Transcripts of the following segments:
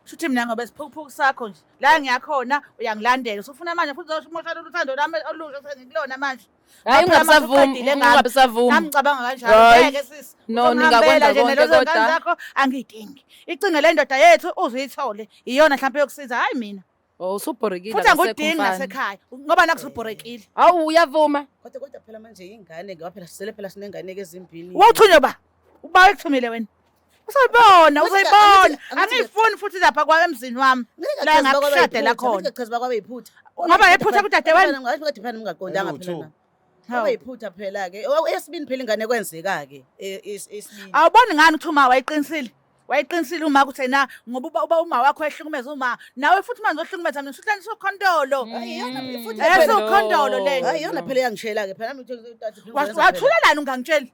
Shuthi mina ngoba isiphukuphuku sakho nje. La ngiyakhona uyangilandela. Usufuna manje futhi uzosho uthando lwami olusha sengikulona manje. Hayi Ngaphela manje ungabisavumi, uqedile ngami. ungabisavumi. Nami ngicabanga kanjalo. Hayi. Ngeke sisi. No, Uzongihambela ningakwenza nje konke nalezo ngane kodwa. zakho angiyidingi. Icinge le ndoda yethu uzuyithole. Iyona mhlawumbe yokusiza hayi mina. Oh usubhorekile Futhi akasekho angudingi umfana. nasekhaya ngoba nakusubhorekile. Hawu uyavuma. Kodwa kodwa phela manje ingane ngoba phela sisele phela sinengane ke ezimbini. Wawuthunywa ba? Uba ekuthumile wena. Uzoyibona, Angithi- uzoyibona. angithi- Angiyifuni futhi lapha kwa emzini wami. La ngakushadela khona. Ngichaza bakwabe yiphutha. Ngoba yiphutha kudadewenu. Ngathi kade phela ngingaqondanga phela Ewu, na. Kwaba yiphutha phela ke. Eyesibini phela ingane kwenzeka ke. Esibini. Awuboni ngani ukuthi uma wayeqinisile? Wayeqinisile uma ukuthi na ngoba uba uba uma wakho ehlukumeza uma nawe futhi manje ohlukumeza mina usuhlala usukhondolo. Hayi yona futhi Eh, phela. sewukhondolo le. Hayi yona phela iyangishela ke phela nami ngithe Wathulelani ungangitsheli?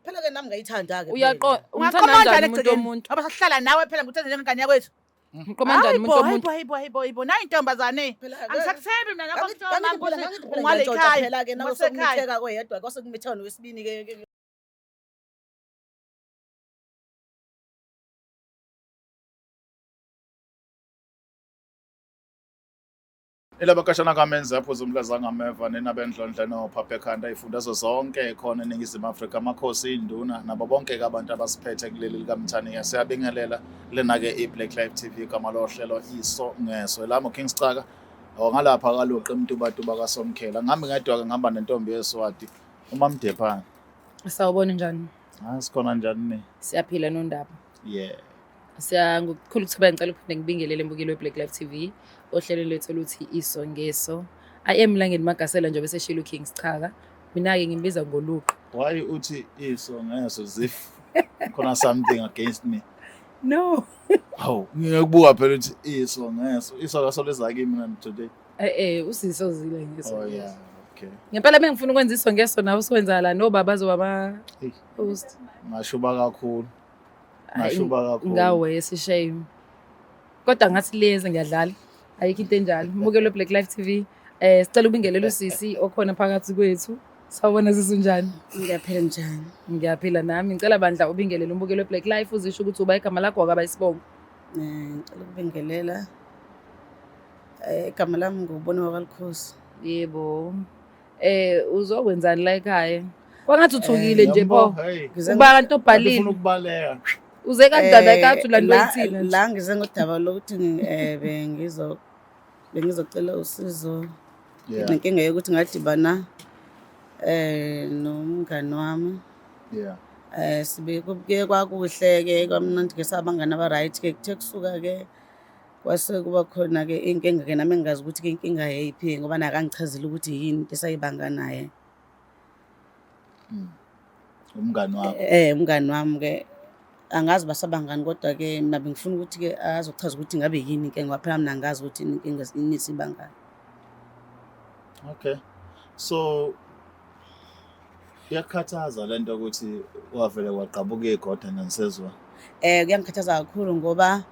Phela ke nami ngayithanda ke. Uyaqo Ungaqoma umthanda kanjani kanjani umuntu egcekeni? womuntu? Ngoba sasihlala nawe phela ngikuthanda njengengane yakwethu. Umqoma kanjani umuntu womuntu? Hayibo hayibo hayibo nayi intombazane. Angisakuthembi mina ngakho kuthiwa mama ukuthi ungale Phela ekhaya. ke nawe Ungasekhaya. sokumitheka koyedwa kwase kumitheka nowesibini ke. Elabakashana kamenzi apho zomlaza ngameva nenabendlondle nophapha ekhanda ifunda zonke khona eNingizimu Afrika amakhosi induna nabo bonke ke abantu abasiphethe kuleli likaMthaniya siyabingelela lena ke iBlack Life TV igama lohlelo iso ngeso lami King Sicaka ngalapha kaluqe emtubatuba kaSomkhela ngihamba ngedwa ke ngihamba nentombi yeSwati uMamdephana. Sawubona njani? Ah sikhona njani ni? Siyaphila nondaba. Yeah. Siya ngokukhulu ukuthoba ngicela ukuphinde ngibingelele embukeli weBlack Life TV ohlelweni lwethu oluthi iso ngeso. I am Langeni Magasela njengoba eseshilo uKing Sichaka. Mina-ke ngimbiza ngoluqo. Why uthi iso ngeso zif khona something against me? No. Hawu, ngiyekubuka phela ukuthi iso ngeso, iso kaso leza kimi mina today. Eh eh usisi ozile ngeso. Oh yeah, okay. Ngempela bengifuna ukwenza iso ngeso nawe usuwenza la nobaba bazoba ama Hey. host. Ngashuba kakhulu. Hayi, Ngashuba kakhulu. Ngawe shame. Kodwa ngathi lezi ngiyadlala. Ayikho into enjalo. Mbukelo Black Life TV. Eh sicela ubingelele usisi okhona phakathi kwethu. Sawubona sisi unjani? Ngiyaphila njani? Ngiyaphila nami. Ngicela bandla ubingelele umbukelo Black Life uzisho ukuthi uba igama lakho wakaba isibongo. Eh ngicela ukubingelela. Eh igama lami ngubona wakwaLukhosi. Yebo. Eh uzokwenzani la ekhaya? Kwangathi uthukile nje pho. Hey. Ngize Uba kanti obhalile. Ufuna ukubaleka. Uze kanjani Eh, kathi ulandwe la- yithina nje. La ngize ngodaba lokuthi eh bengizo bengizocela usizo. Yeah. Nenkinga yokuthi ngadibana eh nomngani wami. Yeah. Eh sibe kubuye kwakuhle ke kwamnandi ke sabangani aba right ke kuthe kusuka ke kwase kuba khona ke inkinga ke nami engingazi ukuthi ke inkinga yeyiphi ngoba naye akangichazile ukuthi yini into esayibanga naye. Umngani wakho. Eh umngani wami ke angazi basabangani kodwa ke mina bengifuna ukuthi ke azochaza ukuthi ngabe yini inkinga ngoba phela mina angazi ukuthi yini inkinga yini esibangani. Okay. So iyakhathaza lento ukuthi wavele wagqabuka igoda nanisezwa. Eh kuyangikhathaza kakhulu ngoba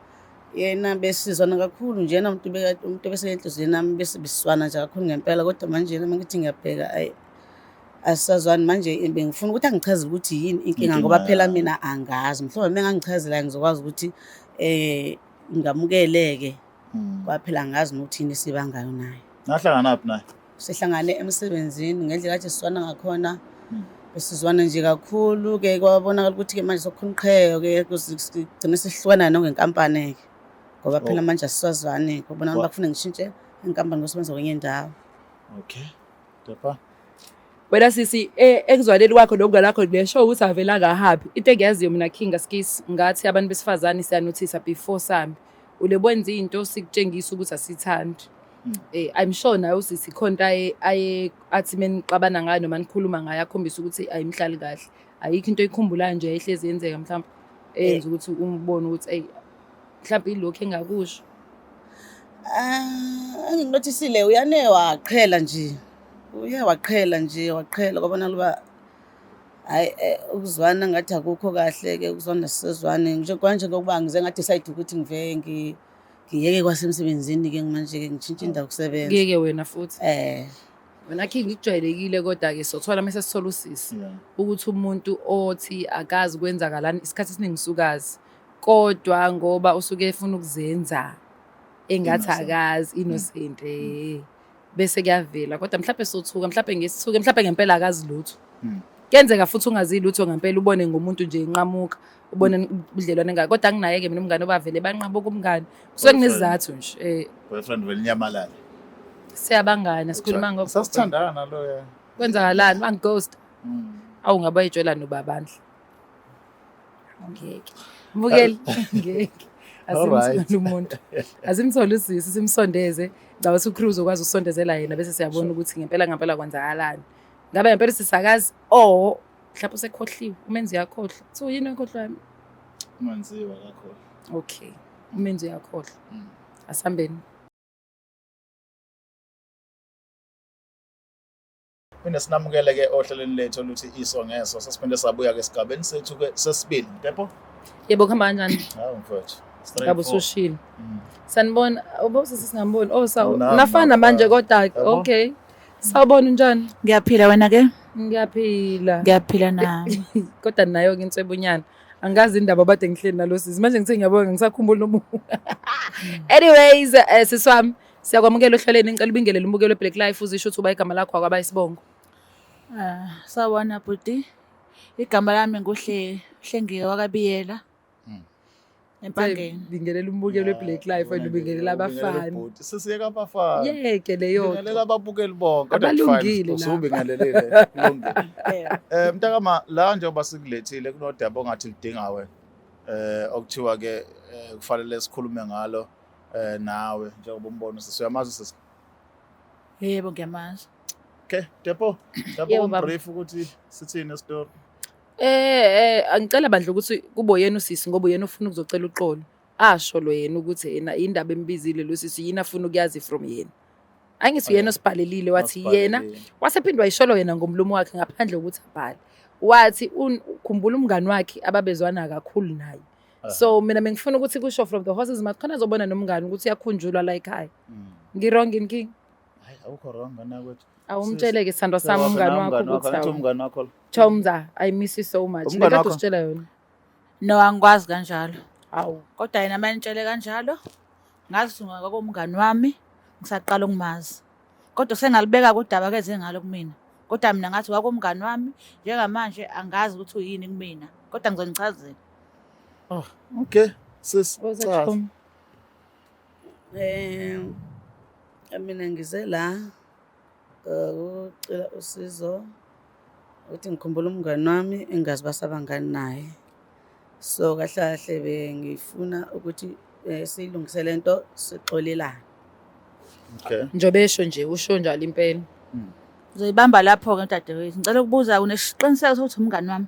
yena besizwana kakhulu nje yena umuntu beka umuntu bese enhliziyweni nami bese besizwana nje kakhulu ngempela kodwa manje yena mangithi ngiyabheka ayi asisazwani manje bengifuna ukuthi angichazele ukuthi yini inkinga Inkinga ngoba phela yakho. mina angazi mhlawumbe mengangichazela ngizokwazi ukuthi eh ngamukeleke ngoba phela angazi nokuthi yini esibangayo naye. Nahlangana phi naye? Sihlangane emsebenzini ngendlela kade sizwana ngakhona besizwana nje kakhulu ke kwabonakala ukuthi ke manje sokukhona uqheko ke sigcine sihlukana nongenkampani ke ngoba phela Oh. manje asisazwani kwabonakala Wa- bakufuna ngishintshe inkampani ngosebenza kwenye indawo. Okay. Depha. Wena sisi eh, ekuzwaneni kwakho nomngane wakho nesho ukuthi avelanga ahabi. Into engiyaziyo mina King Askis ngathi abantu besifazane siyanothisa before sambe. Ulebwenza into sikutshengisa ukuthi asithandi. Eh I'm sure naye usisi khonto aye aye athi menixabana ngayo noma nikhuluma ngayo akhombisa ukuthi ayimhlali kahle. Ayikho into oyikhumbulayo nje ehlezi yenzeka mhlawumbe eyenza ukuthi umbone ukuthi ey mhlawumbe ilokhu engakusho. Ah, engikunothisile uyane waqhela nje. Uye waqhela nje waqhela kwabonakala uba hayi eh, ukuzwana ngathi akukho kahle ke ukuzwana sisezwane nje kwanje ngokuba ngize nga-decide ukuthi ngive ngiyeke kwasemsebenzini ke manje ke ngishintshe indawo yokusebenza. Kuyeke wena futhi. Eh Wena King ikujwayelekile kodwa ke sothola mase sithola usisi. Yeah. Ukuthi umuntu othi akazi kwenzakalani isikhathi esiningi sukazi. Kodwa ngoba usuke efuna ukuzenza engathi Innocent. akazi innocent bese kuyavela kodwa mhlawumbe sothuka mhlawumbe ngesithuke mhlawumbe ngempela akazi lutho. Kuyenzeka futhi ungazi lutho ngempela ubone ngomuntu nje enqamuka ubone ubudlelwane ngakho kodwa anginaye-ke mina umngane obavele banqabuka umngane kusuke Boyfriend. kunesizathu nje Boyfriend vele inyamalale. Siyabangana sikhuluma ngo Sasithandana nalo ya. Kwenzakalani wangighost. Awu ngabe ayitshela nobabandla. Ngeke. Mbukeli ngeke. Alright. Asimthole umuntu. Asimthole usisi simsondeze. Ngicabanga ukuthi uCruz ukwazi ukusondezela yena bese siyabona ukuthi ngempela ngempela kwenzakalani. Ngabe ngempela sisakazi or mhlawumbe usekhohliwe umenzi uyakhohlwa. So yini oyikhohlwayo? Ungenziwa kakhulu. Okay. Umenzi uyakhohlwa. Asihambeni. Phinde sinamukele ke ohlelweni lethu oluthi iso ngeso sesiphinde sabuya ke esigabeni sethu ke sesibili. Mtepo? Yebo kuhamba kanjani? Hawu mfowethu. Straight Ngabe forward. usushilo. Sanibona, ubo sisi singamboni. Oh sawu. Nami, Nafana nafana. manje kodwa Yabo. okay. Sawubona unjani? Ngiyaphila wena ke? Ngiyaphila. Ngiyaphila nami. Kodwa nayo ke inswebunyana. Angazi indaba bade ngihleli nalo sisi. Manje ngithe ngiyabonga ngisakhumbula noma. Anyways, sisi wami siyakwamukela ohlelweni ngicela ubingelele umbukelo weBlack Life uzisho ukuthi uba igama lakho akwaba isibongo. Ah, sawubona bhuti. Igama lami nguhle Hlengiwe wakaBiyela. Empangeni. Bingelela umbukelo weBlack Life wena ubingelela abafana. Ubhuti. Sisiyeka abafana. Yeke leyo. Ubingelela ababukeli bonke. Kodwa Abalungile fine, lapha. usubingelelile. Kulungile. Yebo. Mntakama la njengoba sikulethile kunodaba ongathi lidinga wena. Okuthiwa ke kufanele sikhulume ngalo nawe njengoba umbona sisi uyamazi sisi. Yebo ngiyamazi. Okay, Depo. Yebo, Depo baba. brief ukuthi sithini story. Angicela bandla ukuthi kube yena usisi ngoba uyena ufuna ukuzocela uxolo. Asho lo yena ukuthi yena indaba embizile lo sisi yini afuna ukuyazi from yena. Angithi uyena osibhalelile wathi yena wasephindwa wayisholo yena ngomlomo wakhe ngaphandle kokuthi abhale. Wathi ukhumbula umngani wakhe ababezwana kakhulu naye. So mina bengifuna ukuthi kusho from the horse's mouth khona azobona nomngani ukuthi uyakhunjulwa la ekhaya. Ngi-wrong in king? Hayi awukho wrong ngana kwethu. Awumtshele-ke sithandwa sami umngani wakho ukuthi Angithi awu. umngani wakho lo. Chomza, I miss you so much. Umngani Bekade wakho? usitshela yona. No angikwazi kanjalo. Awu. Kodwa yena manitshele kanjalo ngazi ngokomngani wami ngisaqala ukumazi. Kodwa sengalibeka kudaba keze ngalo kumina. Kodwa mina ngathi wakomngani wami njengamanje angazi ukuthi uyini kumina. Kodwa ngizonichazela. Okay, sis. Woza chaza. Chomi. Mina ngize la ukucela usizo ukuthi ngikhumbule umngani wami engazi basabangani naye. So kahle kahle bengifuna ukuthi siyilungise lento sixolelane. Okay. Njobe esho nje usho njalo impela. Uzoyibamba lapho-ke dadewethu. Ngicela ukubuza unesiqiniseko sokuthi umngani wami?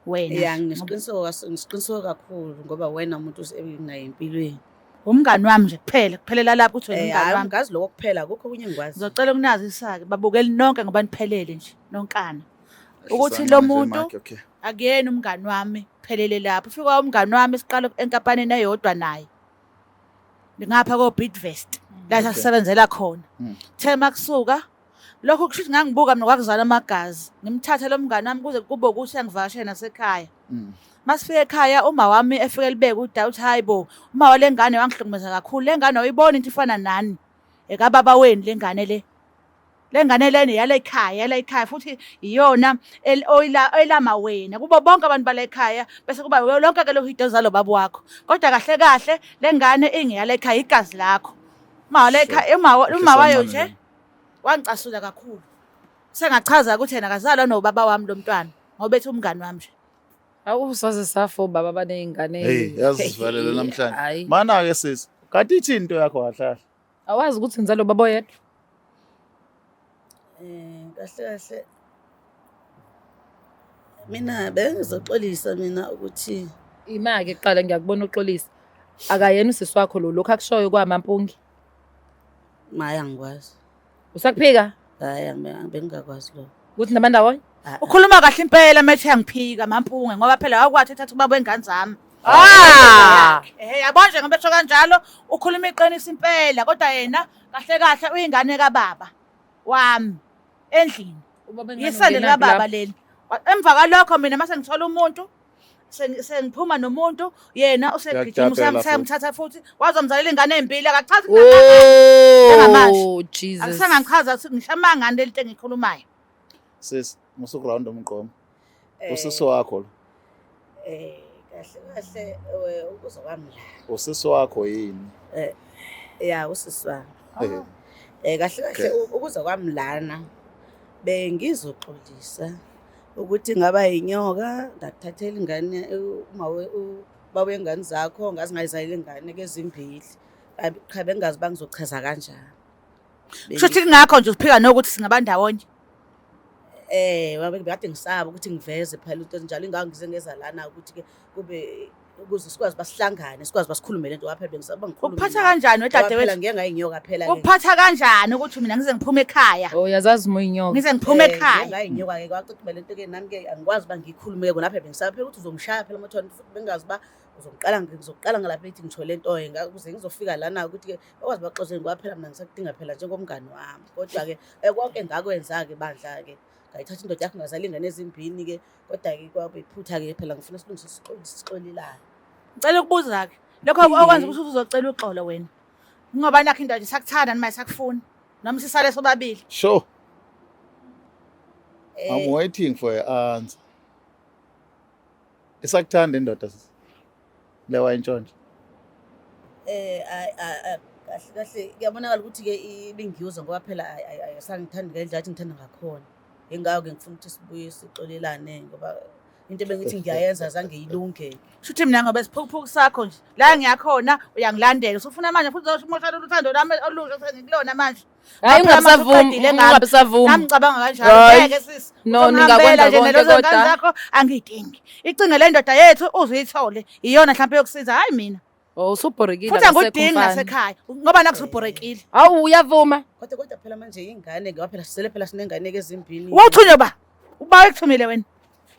Wena. Ya nginesiqiniseko kakhulu ngoba wena umuntu enginaye empilweni. Umngani wami nje kuphela, kuphelela lapho ukuthi wena umngani Hhayi wami. ngazi lokho kuphela akukho okunye engikwaziyo. Ngizocela ukunazisa-ke babukeli nonke ngoba niphelele nje nonkana. Ukuthi Ehlisa lo nje muntu mic, okay. akuyena umngani wami phelele lapho. Ufika umngani wami siqala enkampanini eyodwa naye. Ngapha ko Bidvest la sasebenzela khona. Uthe makusuka lokho kusho ukuthi ngangibuka mina kwakuzala amagazi. Ngimthathe lo mngani wami kuze kube ukuthi angivakashele nasekhaya. Masifika ekhaya uma wami efike libeke uDawu uthi hayi bo uma wale ngane wangihlukumeza kakhulu le ngane uyibona into ifana nani ekababa wenu le ngane le. Le ngane lena yale ekhaya yale ekhaya futhi iyona oyilama wena kubo bonke abantu bale ekhaya bese kuba lonke ke lohide ozalo baba wakho kodwa kahle kahle le ngane ingeyale ekhaya igazi lakho. Uma wale ekhaya uma wayo nje wangicasula kakhulu. Sengachaza ukuthi yena akazalwa nobaba wami lo mntwana ngoba ethi umngani wami nje. Awu saze safo baba baney'ngane. Hey, yazi sivalele namhlanje. Hayi. Mana ke sisi, kanti ithini into yakho kahle kahle? Awazi ukuthi ngizalo baba oyedwa. Kahle kahle mina bengizoxolisa mina ukuthi Ima-ke kuqala ngiyakubona uxolisa. Akayena usisi wakho lo lokhu akushoyo kwamampungi. Hayi angikwazi. Usakuphika? Hayi bengingakwazi lokho. Ukuthi nabandawonye? Ukhuluma kahle impela methe yangiphika mampunge ngoba phela wakwathi ethatha ubaba wengane zami. Yabona nje ngoba esho kanjalo ukhuluma iqiniso impela kodwa yena kahle kahle uyingane kababa wami endlini. Ubaba wengane Yisende ungenaphi likababa lapho? leli. Emva kwalokho mina mase ngithola umuntu Sengiphuma nomuntu yena usegijima Uyakutapela futhi. usemthatha futhi wazomzalela ingane ezimbili akachazi Njengamanje. Oh Jesus. Akusangangichaza ukuthi ngisho amangani lento engikhulumayo. Sis, musukuround umqomo. Usisi wakho lo. Kahle kahle ukuzwa kwami la. Usisi wakho yini? Ya, usisi wami. Eh. Kahle kahle ukuzwa kwami lana bengizoxolisa ukuthi ngaba yinyoka ndakuthathela ingane uma ubaba wengane zakho ngaze ngayizalela ingane kezimbili. Cha, bengazi uba ngizochaza kanjani. Kusho ukuthi kungakho nje uphika nokuthi singabandawonye. Wabe kade ngisaba ukuthi ngiveze phela into enjalo, ingakho ngize ngeza lana ukuthi ke kube ukuze sikwazi basihlangane, sikwazi basikhulume lento waphela bengisaba ngikhulume. Ukuphatha kanjani Ngoba phela wedadewethu? ngike ngayinyoka phela ke. Ukuphatha kanjani ukuthi mina ngize ngiphume ekhaya? Oh yazazi uma uyinyoka. Ngize ngiphume ekhaya. Ngike ngayinyoka ke kwakuthi lento ke nami ke angikwazi uba ngiyikhulume ke khona phela bengisaba phela ukuthi uzongishaya phela mothwane, futhi bengazi uba uzoqala ngizoqala ngalapha ethi ngisho lento ke ukuze ngizofika lana ukuthi ke bakwazi baxoxe ngoba phela mina ngisakudinga phela njengomngani wami. Kodwa ke konke ngakwenza ke bandla ke ngayithatha indoda yakho ngazala ingane ezimbini ke, kodwa ke kwabe iphutha ke phela ngifuna silungise sixolelane. Ngicela ukubuza ke lokho okwenza ukuthi uzocela uxolo wena. Ngoba nakho indoda isakuthanda noma isakufuna noma sisale sobabili. Sure. I'm waiting for your answer. Isakuthanda indoda sisi? Le wayintshontsha. Kahle kahle kuyabonakala ukuthi ke ibingiyuza ngoba phela ayisangithandi ngendlela athi ngithanda ngakhona. Ingakho ke ngifuna ukuthi sibuye sixolelane ngoba into ebengithi ngiyayenza zange ilunge. Kusho ukuthi mina ngoba isiphukuphuku sakho nje la ngiyakhona uyangilandela usufuna manje futhi uzosho uthando lwami olusha sengikulona manje. Hayi Ngoba phela manje ungabisavumi, uqedile ngami. ungabisavumi. Nami ngicabanga kanjalo. Hayi. Ngeke sisi. No, Uzongihambela ningakwenza nje konke nalezo ngane kodwa. zakho angiyidingi. Icinge le ndoda yethu uzuyithole. Iyona mhlawumbe yokusiza hayi mina. Oh usubhorekile Futhi akasekho angudingi umfana. nasekhaya ngoba nakho usubhorekile. Hawu uyavuma. Kodwa phela manje ingane ngoba phela sisele phela sinengane ke ezimbini. Wawuthunywa ba? Uba ekuthumile wena.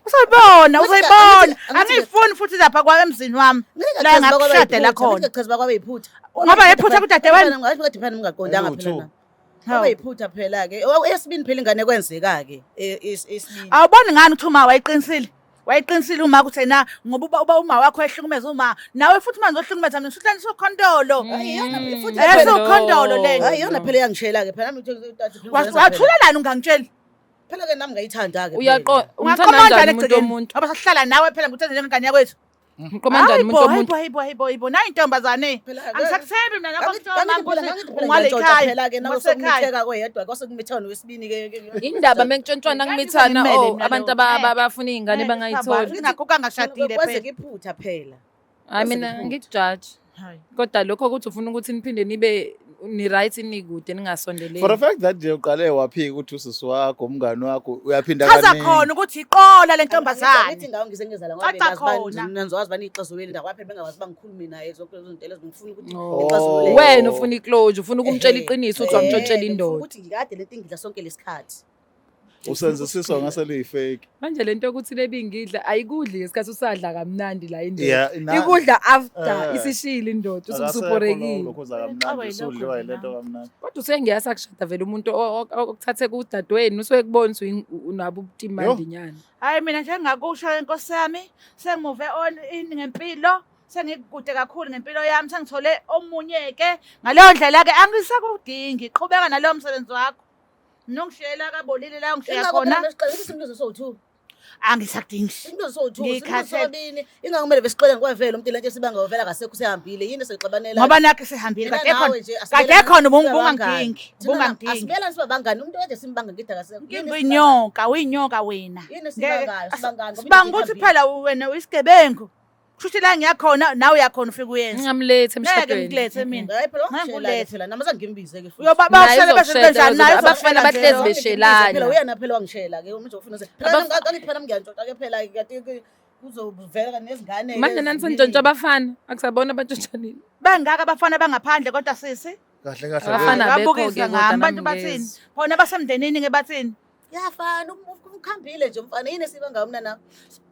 Uzoyibona, Angithi- uzoyibona. angithi- Angiyifuni futhi lapha kwa emzini wami. La ngakushadela khona. Ngeke chaza kwaba yiphutha. Ngoba yiphutha kudadewenu? Ngathi kade phela ngingaqondanga Ewu, phela two. na. Kwaba yiphutha phela ke. Eyesibini phela ingane kwenzeka ke. Esibini. Awuboni ngani ukuthi uma wayeqinisile? Wayeqinisile uma ukuthi na ngoba uba uma wakho ehlukumeza uma nawe futhi manje uzohlukumeza mina usuhlala usukhondolo. Hayi iyona futhi Eh, phela. sewukhondolo lento. Hayi iyona phela iyangishela ke phela nami ngithi Wathulelani ungangitsheli? Phela ke nami ngayithanda ke. Uyaqo umthanda Ungaqoma kanjani kanjani umuntu egcekeni? womuntu? Ngoba sasihlala nawe phela ngikuthanda njengengane yakwethu. Umqoma kanjani umuntu womuntu? Hayibo hayibo hayibo nayi intombazane. Phela Angisakuthembi mina ngakho Angithi kuthiwa mama phela ukuthi ngithi phela ungale ngiyantshontsha ekhaya. phela ke nawe Ungasekhaya. sokumitheka koyedwa kwase kumitheka nowesibini ke. Indaba mekutshontshwana kumithana Ngimele oh mina abantu leyo. abafuna iy'ngane bangayitholi. Ingakho kangashadile Kwenzeka phela. iphutha phela. Hayi mina Kwenzeka iphutha. ngikujaji. Hayi. Kodwa lokho ukuthi ufuna ukuthi niphinde nibe ni right nikude ningasondeleni. For the fact that nje uqale waphika ukuthi usisi wakho umngani wakho uyaphinda Chaza kaningi. khona ukuthi iqola le Angithi ntombazane. ngawo ngize ngezala ngoba Caca bengazi khona. bani banixazulule indaba kwaphela bengawazi bangikhulume naye zonke lezo zinto lezo ngifuna ukuthi Oh. ngixazulule. Wena ufuna iclosure, ufuna ukumtshela iqiniso ukuthi wamtshontshela Ngifuna indoda. ukuthi ngikade lento ingidla sonke lesikhathi. Usenzisiswa ngase liyifake. Manje lento yokuthi lebingidla ayikudli ngesikhathi usadla kamnandi la indoda. Yeah, Ikudla after Eh. isishilo indoda Akasekho ususuporekile. lokho uza kamnandi Xawa yilokho usudliwa nje yilento kamnandi. Kodwa usengiyasakushada vele umuntu okuthathe kudadewenu usuke kubona ukuthi unabo ubutimandi nyana. Hayi mina nje engakusho inkosi yami sengimuve on in ngempilo sengikude kakhulu ngempilo yami sengithole omunye ke ngaleyo ndlela ke angisakudingi qhubeka nalowo msebenzi wakho. Nongishiyela kabolile la ngishiya Ingakho khona phela besiqala isimbizo sowu2. angisakudingi. Isimbizo sowu2, Ngikhathele. sobabini. Ingakho kumele besixolele ngoba vele umuntu lento esibanga vele akasekho usehambile. Yini esixabanela? Ngoba nakho sehambile Mina kade nawe khona. nje, Kade asibelani khona sibe ubungangidingi, Thina ubungangidingi. Asibelani sibe bangani. Umuntu kade simbanga ngithi akasekho. Yini esibanga? Uyinyoka, uyinyoka wena. Yini esibangayo? Sibangani ngoba Sibanga indoda ukuthi ihambile. phela wena uyisigebengu. Kusho ukuthi la ngiyakhona nawe uyakhona ufike uyenze. Ngingamlethe Ngeke emshadweni. ngikulethe mina. Hayi phela Ngeke wangishela ngikulethe. phela nami azangimbize ke futhi. Uyoba Naye bashele bese uzokushela, benjani naye abafana uzokushela bahlezi nje. beshelana. Phela uyena phela wangishela ke umuntu ofuna phela ngithi phela ngiyantshontsha ke phela kade kuzovela nezingane Manje nani senintshontsha abafana akusabona abantshontshani. Bangaka abafana bangaphandle kodwa sisi. Kahle kahle. Abafana vele. abekho-ke Babukisa kodwa ngami nami abantu bathini? ngezwa. Bona basemndenini ke bathini? Yafana ukhambile nje umfana yini esibanga mina na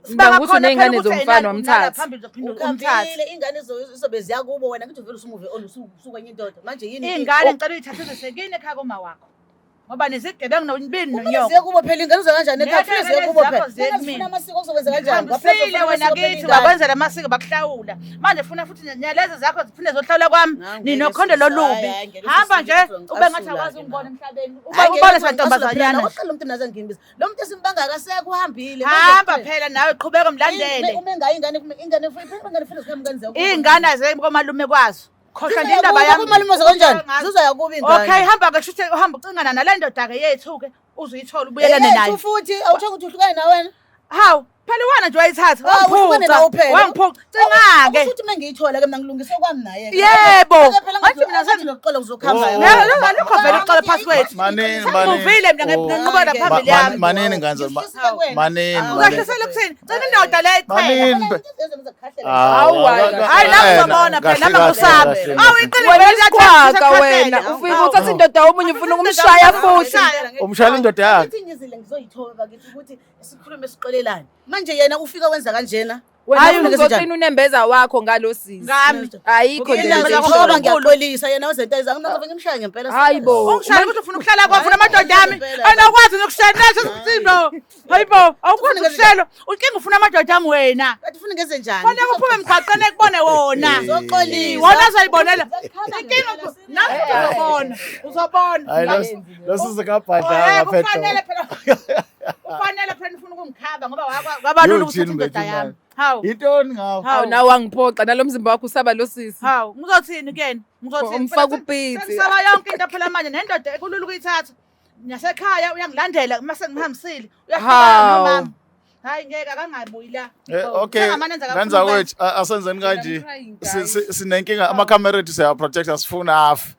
Sibanga ukuthi khona phela uney'ngane ukuthi zomfana yena wamthatha. nala phambili uzophinde umthathe. Ukhambile ingane izobe ziya kubo wena ngithi uvele usumuve on usukwenye indoda manje yini Iy'ngane ngicela uyithathe uzisekini ekhaya koma wakho. Ngoba nizigebengu nobili Kumele nonyoko. ziye kubo phela ingane uza kanjani ekhaya? Ngeke Kufanele ziye kubo zakho phela. ziye Mina kumina. ngifuna amasiko kuzokwenza kanjani? Ngoba phela Ngihambisile uzofuna wena amasiko phela kithi ingane. wakwenzela amasiko bakuhlawula. Manje funa futhi nalezi zakho ziphinde zohlawula kwami. Hayi, ngeke Ninokhondo sisi, lolubi. hayi, hayi, ngeke Hamba sisi, nje ube ngathi ngizongicasula awazi ke ungibona emhlabeni. Hayi, Uba ngeke ubone ngicasula phela, santombazanyana. Oqala lo muntu naze ngimbiza. Lo muntu esimbanga akasekho uhambile. Hamba phela nawe qhubeka umlandele. Uma engayi ingane ingane ingane ifuna zihambe ingane ziya Iy'ngane aziye komalume kwazo. Khohlwa nje indaba yami. Kumalume kanjani? Zizoya kubo ingane. Okay, hamba ke shuthi uhamba ucingana nale ndoda ke yethu ke uzuyithola ubuyelane Eyethu nayo. futhi awuthe ukuthi uhlukane na wena. Hawu, phela wena nje wayithatha. Hawu, uhlukane nawo phela. Wangiphuca. Cinga ke. Futhi mina ngiyithola ke mina ngilungise kwami naye. Yebo. Phela Ngathi mina ngathi lokuqala uzokhamba. Oh. Lelo alukho vele uxolo phakathi kwethu. Manini, manini. Sengivile mina Oh. ngenqubela phambili yami. Manini ngane manini, manini. Uzahlisela ukuthini? Cela indoda le iqhela. Manini. Hawu, Hayi la uzobona phela noma kusabe. Awu iqili Wena vele isiqhwaga wena ufike uthatha indoda yomunye ufuna ukumshaya futhi. Umshayela indoda yakhe. Ngithi ngizile ngizoyithoba bakithi ukuthi sikhulume sixolelane. Manje yena ufika wenza kanjena. Wena Hayi, ufuna ungenze njani? uzoqina unembeza wakho ngalo sisi. Ngami. Ayikho nje Mina lento ngizithoba eshoyo. ngiyaxolisa yena wezento ezangu mina ngizobe ngimshaya ngempela. Hayi bo. Ungishaya ukuthi ufuna ukuhlala kwakho ufuna amadoda ami. Anakwazi nokushaya naso isisindo. Hayibo, awukwazi ukushela. Unkinga ufuna amadoda ami wena. Kanti ufuna ngenze njani? Fanele uphume emgwaqeni ekubone wona. Ngizoxolisa. Wona azoyibonela. Inkinga nawe uzobona. Uzobona. Hayi lo sisi kabhadlanga Eh, kufanele phela. phela. Kufanele phela ufuna ukungikhaba ngoba kwabalula Yo, ukuthatha Thini indoda bethu yami. Hawu. Yintoni ngawo? Hawu nawe wangiphoxa nalo mzimba wakho usaba lo sisi. Hawu, ngizothini kuyena? Ngizothini? Umfaka upitsi. Sengisaba yonke into phela manje nendoda ekulula ukuyithatha. Nasekhaya uyangilandela uma sengihambisile. Uyafika Hawu. nomama. Hayi ngeke akangabuyi la. Okay. Sengamane enza kakhulu Nganza kwethu. kwethu asenzeni kanje. I'm crying, guys. Sinenkinga amakhamera ethu siyaprotecta sifuna half.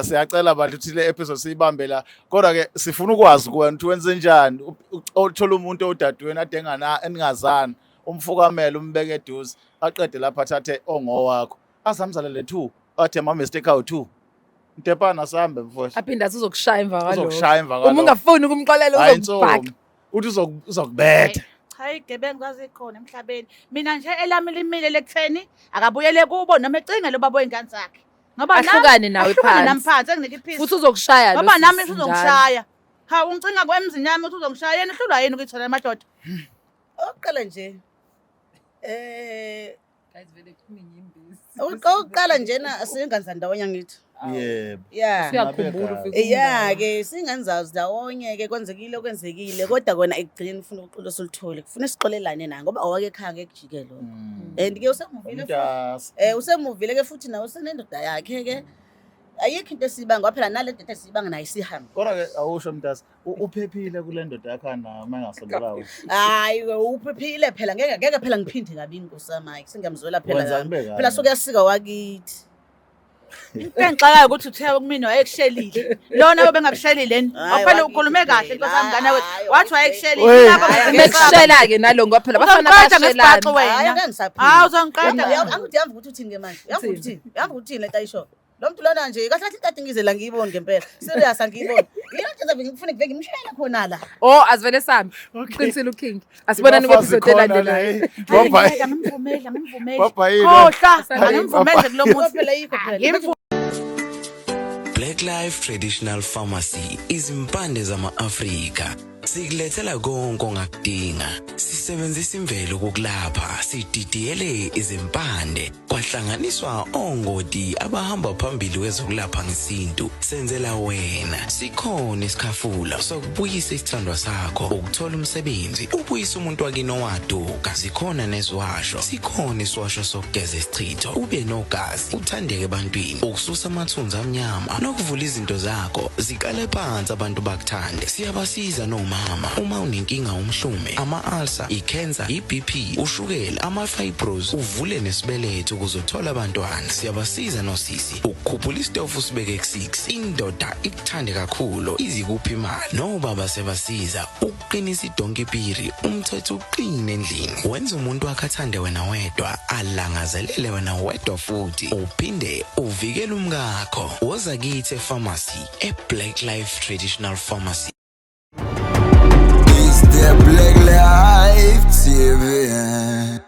Siyacela bantu ukuthi le episode siyibambe la. Kodwa ke sifuna ukwazi kuwena ukuthi wenze njani. Uthola umuntu odadweni ade engana eningazani. Umfukamele umbeke eduze aqede lapha athathe ongowakho. Azamzalele 2 athi ama mistake awu 2. Ntepana sambe mfowethu. Aphinde athi uzokushaya emva kwalokho. Uzokushaya emva Uma kwalokho. ungafuni ukumxolela Hayi uzokubhaka. insomi. Uthi uzokubetha. Cha igebengu zazikhona emhlabeni. Mina nje elami limile lekutheni akabuyele kubo noma ecinge lo baba wey'ngane zakhe. Ngoba nami- Ahlukane nawe ahlukane nami phansi. phansi enginike iphisi. Futhi uzokushaya lo Ngoba nami sisi futhi njalo. uzongishaya. Ha ungicinga kwemzini yami ukuthi uzongishaya yena uhlulwa yini ukuyithola amadoda. Oqala nje. Guys, vele kuphuma inyembezi. Oqala njena singane ndawonye ngithi. Yebo. Yeah. Usuyakhumbula ufike Yeah ke singane zazi ndawonye ke kwenzekile kwenzekile kodwa kona ekugcineni ufuna uxolo solithole. Kufuna sixolelane naye ngoba awake ekhaya ngeke kujike lokho. And ke usemuvile futhi. Umntasi. Usemuvile ke futhi nawe usenendoda yakhe ke. Ayikho into esiyibanga phela nale ndoda esiyibanga naye sihambe. Kodwa ke awusho mntasi, uphephile kule ndoda yakho nayo uma engasondela kuwe. Hayi uphephile phela ngeke ngeke phela ngiphinde kabini Nkosi sengiyamzwela phela. Wenza kube kanye. Phela suke yasika wakithi. Into engixakayo ukuthi uthe kumina wayekushelile. Lona bengakushelile yini? Hayi, Awuphela wakithi ukhulume kahle phela. Nkosi yami ngane wethu. Hayi, Wathi wakithi. wayekushelile. Wey. Yingakho Hayi, ngisaba. Bekushela-ke nalo ngoba phela bafana Uzongiqeda bayashelana. ngesibhaxu wena. Hayi angeke ngisaphila. Hawu uzongiqeda. Angithi uyamva ukuthi uthini ke manje? Uyamva ukuthi uthini? Uyamva ukuthi uthini lento ayisho? Lo muntu lona nje kahle kahle kade ngize la ngiyibone ngempela. Serious angiyiboni. Yini nje zabe ngifuna ngiveke ngimshayele khona la. Oh, asivele sami. Uqinisile uKing. Asibonani Abafazi kwi-episode khona elandelayo. le. Bye Hayi, ngeke angimvumeli, angimvumeli. Bye-bye, yini? Khohlwa, Hayi, angimvumeli nje kulo Ngoba muzi. phela yikho phela. Angimvumeli. Black Life Traditional Pharmacy izimpande zama-Afrika. Sikulethela konke ongakudinga. Sisebenzisa imvelo ukukulapha, sididiyele izimpande, kwahlanganiswa ongoti abahamba phambili kwezokulapha ngesintu. Senzela wena. Sikhona isikhafula sokubuyisa isithandwa sakho, ukuthola umsebenzi, ubuyise umuntu wakini owaduka. Zikhona neziwasho, sikhona isiwasho sokugeza isichitho, ube nogazi, uthandeke ebantwini, ukususa amathunzi amnyama nokuvula izinto zakho ziqale phansi abantu bakuthande. Siyabasiza nomama uma unenkinga umhlume, ama-ulcer, i-cancer, i-BP, ushukela, ama-fibros, uvule nesibeletho ukuze uthole abantwana. Siyabasiza nosisi ukukhuphula isitofu usibeke ku-6, indoda ikuthande kakhulu izikuphi imali. Nobaba siyabasiza ukuqinisa idonkipiri, umthetho uqine endlini, wenza umuntu wakhe athande wena wedwa, alangazelele wena wedwa futhi uphinde uvikele umkakho. Woza kithi epharmacy e-Black Life Traditional Pharmacy. It's the Black Life TV.